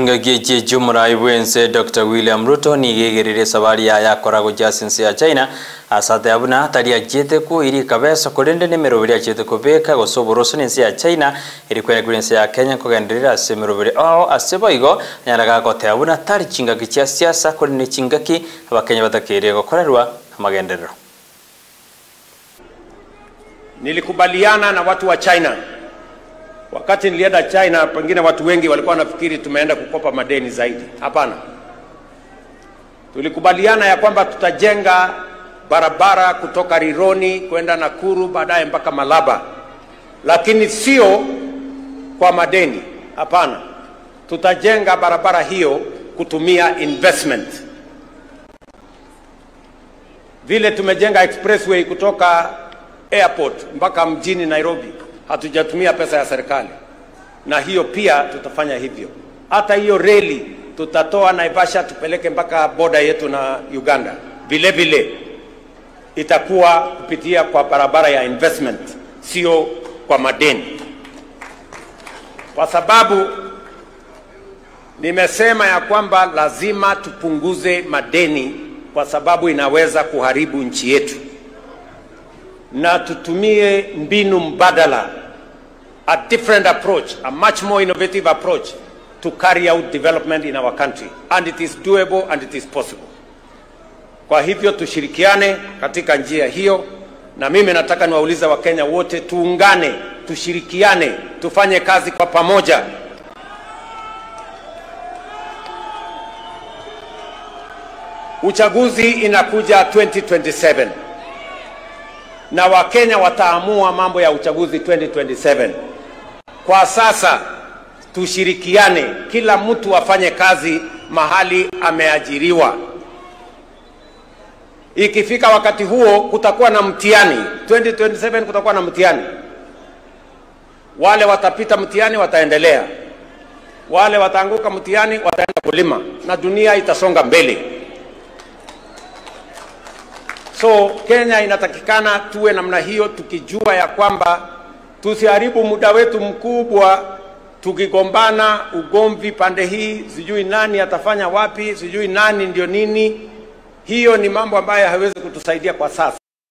Ngagieje Jumurai bwense Dr. William Ruto nigegerere sabari ya yakorago jasinse ya China asate abuna tari ajete ku iri kabesa kolende nemerobiri ajete kubeka gosoboroso nense ya China iri kwene kurense ya Kenya kogenderera asemerobiri aho asebo igo nyaraga kote abuna tari chingaki cha siasa kolende chingaki abakenya batakere gokorerwa amagenderero. Nilikubaliana na watu wa China. Wakati nilienda China, pengine watu wengi walikuwa wanafikiri tumeenda kukopa madeni zaidi. Hapana. Tulikubaliana ya kwamba tutajenga barabara kutoka Rironi kwenda Nakuru baadaye mpaka Malaba. Lakini sio kwa madeni. Hapana. Tutajenga barabara hiyo kutumia investment. Vile tumejenga expressway kutoka airport mpaka mjini Nairobi, hatujatumia pesa ya serikali. Na hiyo pia tutafanya hivyo. Hata hiyo reli tutatoa Naivasha tupeleke mpaka border yetu na Uganda. Vile vile itakuwa kupitia kwa barabara ya investment, sio kwa madeni. Kwa sababu nimesema ya kwamba lazima tupunguze madeni kwa sababu inaweza kuharibu nchi yetu. Na tutumie mbinu mbadala, a different approach, a much more innovative approach to carry out development in our country. And it is doable and it is possible. Kwa hivyo tushirikiane katika njia hiyo, na mimi nataka niwaulize Wakenya wote tuungane, tushirikiane, tufanye kazi kwa pamoja. Uchaguzi inakuja 2027. Na Wakenya wataamua mambo ya uchaguzi 2027. Kwa sasa tushirikiane, kila mtu afanye kazi mahali ameajiriwa. Ikifika wakati huo kutakuwa na mtihani. 2027 kutakuwa na mtihani. Wale watapita mtihani wataendelea. Wale wataanguka mtihani wataenda kulima, na dunia itasonga mbele. So Kenya inatakikana tuwe namna hiyo, tukijua ya kwamba tusiharibu muda wetu mkubwa tukigombana ugomvi pande hii, sijui nani atafanya wapi, sijui nani ndio nini. Hiyo ni mambo ambayo haiwezi kutusaidia kwa sasa.